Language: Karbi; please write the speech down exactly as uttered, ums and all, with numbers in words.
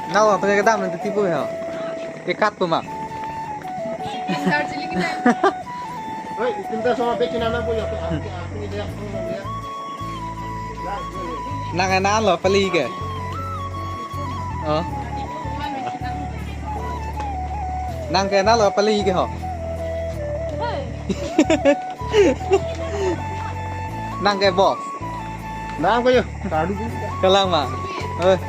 Nang lo, pengen kedam nanti tipu ya. Ikat tuh, Mak. Darjeeling ini. Hei, itinta sama bekin anak punya, aku, aku, aku ini dia, aku ini dia. Nang enak lo, pali ke. Oh. Nang ke enak lo, pali ke ho. Nang ke boss. Nang ko yo, kalu. Kalang ma. Eh.